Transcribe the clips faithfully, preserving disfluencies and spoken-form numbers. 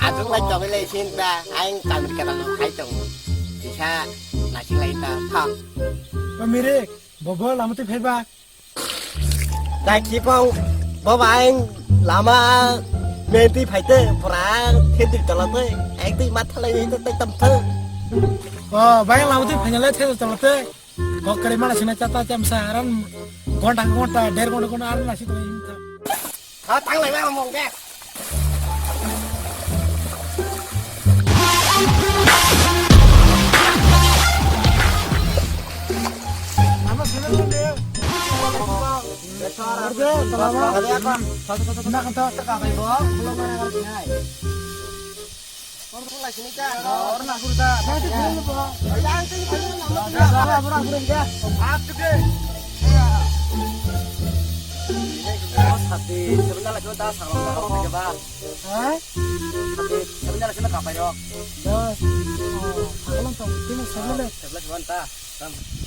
Aswk lai tongwi lai sinta, ayang kamir kata no khai tong. Kisa nasi lai ta, tha. Pamiri, bobo lama twi phaiba. Dai khipang, bobo ayang lama menti phaite, pura khedi tolate, ekdi matha lai te tam the. Oh, bayang lama twi phainale the tolate. Kok kari mana sina chata chamsa aran gonta gonta, der gonta gonta aran nasi tong. Ha, tang lai ba mong ke. Nama sila ni. Order, tolama. Nak entah tak apa itu. Belum mana ngerti hai.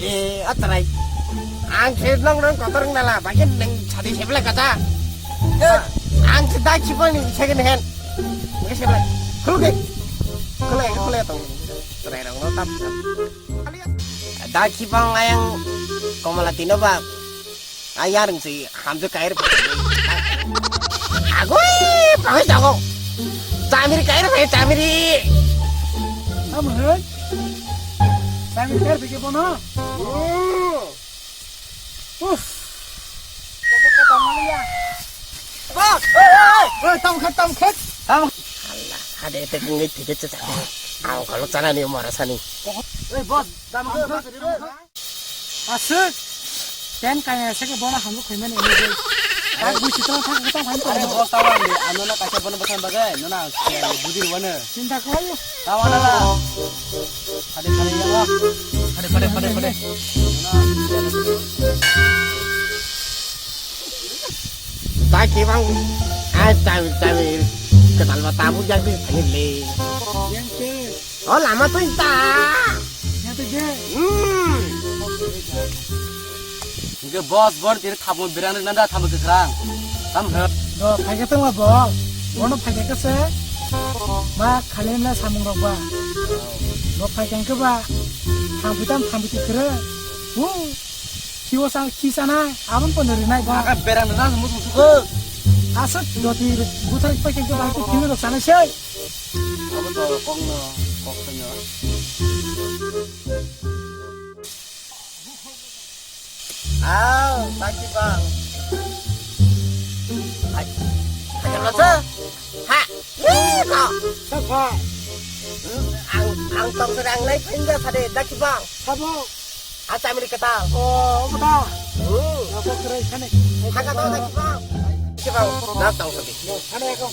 Eh, atrai. Ang khe nong nong kotor wng nala, bagin neng sadi seble kata. Eh, ang khe dai chipani second hand. Nge seble. Khuluk de. Khulai, khulai tong. Trai rong lo tam. Dai chipang ayang komala tino ba. Ayang si hamjo kair. Agoi, pagoi jago. Chamiri kair, chamiri. Am hai. Sambil kar bigi bono. Hmm. Uff. Boss, hey, hey, hey, tam khat, tam khat. Tam. Allah, ada itu kengit tiga cecak. Aku kalau sana nih marah sani. Hey, boss, tam khat. Aswk. Ten kaya seke bono hamjak khaimani ini je. Ang bui sitwng thang khe tong khaimani. Are boss, tawang di, ano na kaisa bono bwthang bagwi, no na ang budi rwano. Chinta khlai. Tawang na la. Phade phade ya la. Phade phade phade phade. Ta kebang. Ai tawi tawi. Ketal ba tabu jagdi thangile. Yang ke. Oh, lama to ita. Yang to je. Hmm. Hingke boss, boss, tini thamu birang nanda thamu kwkhwrang. Tam hwk. Do, phaikhe tongma bo. Bono phaikhe kese. Ba, khali na samung rok ba. Bo phaikhe hingke ba. Thampi tam thampi kwkhwrang. Hu. Khiwo sang, khi sana. Abon pono rinai ba. Aka birang nanda musu suko. Aswk, doti buthar phaikhe hingke ba, hingke khili rok sana se. Abo to kokno, kok sanyo. Aw, pagi bang. Hai. Hai, lo sa. Ha. Ih, kok. Sapa? Hmm, ang, ang tong serang nai pindah sade, daki bang. Sabo. Acha Amerika ta. Oh, omo da. Hmm. Abo kere khane. Haga to daki bang. Daki bang. Na tong sade. Khane ko.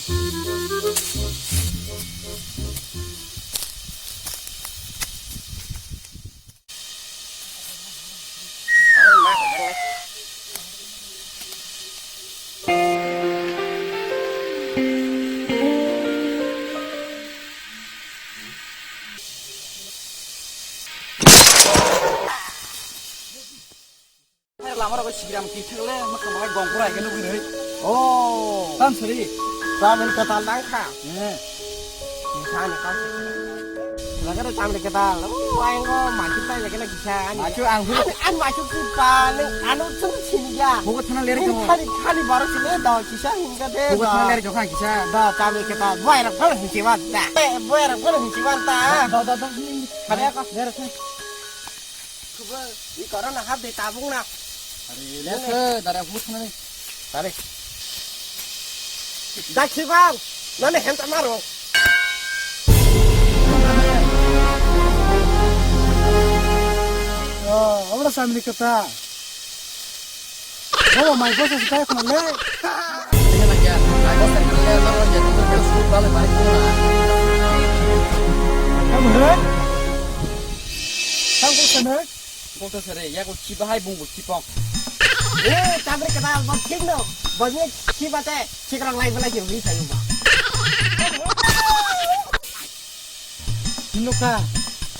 Lama rok sigram kithik le, ma kama gong kura ke nugui roi. Oh. Tam suri. Tam ini kata langka. Eh. Misalnya kan. Lagi ada tam ini kata. Oh, ayo masuk aja kena kisah. Masuk ang dulu. An masuk si paling anu tuh sini ya. Buku sana lirik dong. Kali kali baru sini dah kisah hingga deh. Buku sana lirik dong kisah. Dah tam ini kata. Buai rak pun hingga dah. Eh, buai rak pun hingga dah. Dah dah dah. Kali apa? Lirik nih. Kuba, ni korona hap de tabung na. Are, le se, dare hut na ni. Dare. Dakhi bang, nani henta maro. Oh, abra samni kata. Baba, mai bosa se kai khna le. Ini lagi ya, mai bosa se kai khna le, baru aja, itu kan suruh balik, balik ke rumah. Kamu, he? Kamu ke sana? Kok to sere, ya ko chi bahai bung bo chi pok. Eh, tabri kata, bo thik no. Bo ni chi bate, chi krang lai bela je wi sayu ba. Nuka,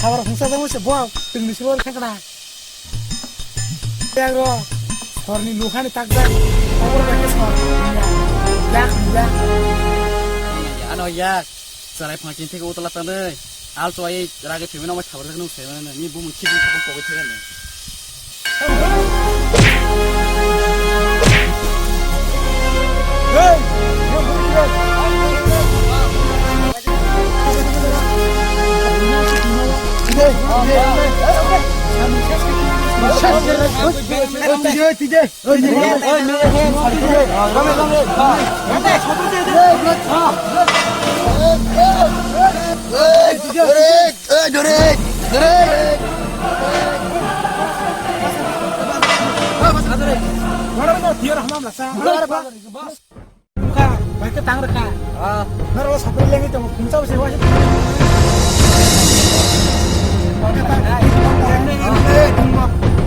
khabar hungsa jang se bo, tengni sibor khakra. Yang ro, horni nukhani takjak, obor bai ke sor. Yak, yak. Oh ya, sarai phang chin thik utla tang dei. Al chwai rage thimi no ma thabar nung se ni bu mun khibin thang pogoi thega ne. Bai khe tang rwkha. Ah. Norok sapri lengwi tongo, khungsa bwsai waisa.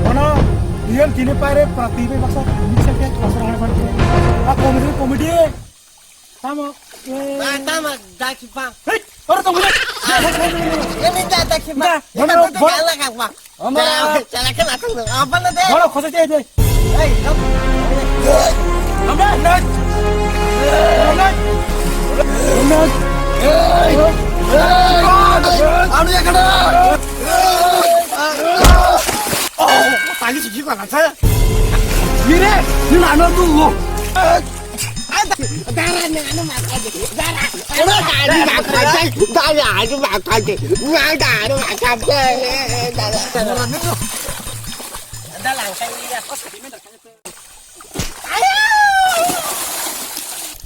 Bono, iyan tini pare prati bai baksa mixer ke khasra hana pare. A comedy, comedy. Tamo. Ba, tamo, daki pa. Hei, oro tongo. Ini da daki pa. Da, ini bono, da bono. Gala kak pa. Amar. Chala khe latung dong. Apa na de? Boro khosa te de. Ei, no. Amar. Amar. Amar. Ei. Ei. Anu ya kada. Oh, tadi sih gimana saya? Mire, ni nana tu. Dara ni anu makai. Dara. Dara ni makai. Dara ni makai. Dara ni makai. Dara. Dara ni makai.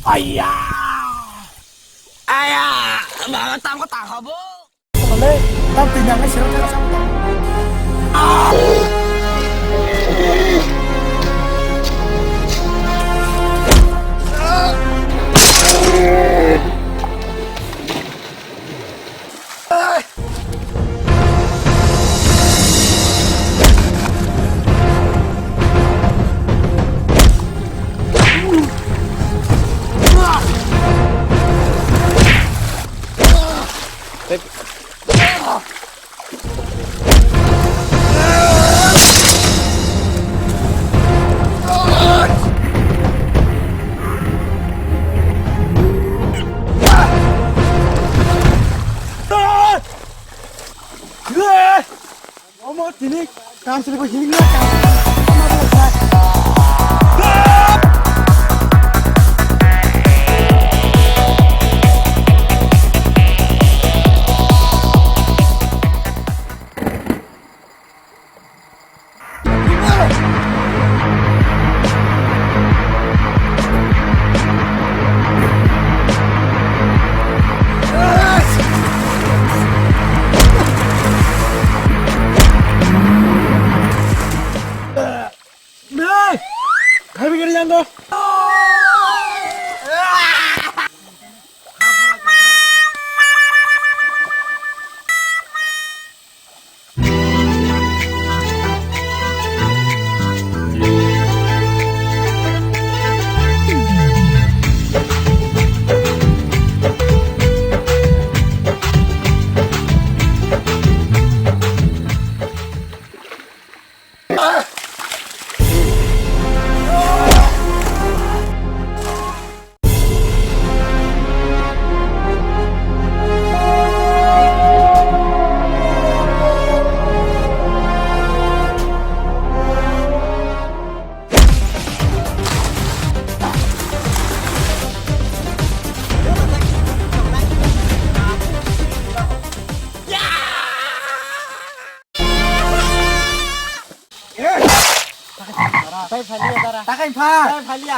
Aya. Aya. Baba, tamo tak habo. Boleh, tam tinggal ni sila sama. Omo tini kamsri bo himna kamsri. Takai phalia dara. Takai pha. Takai phalia.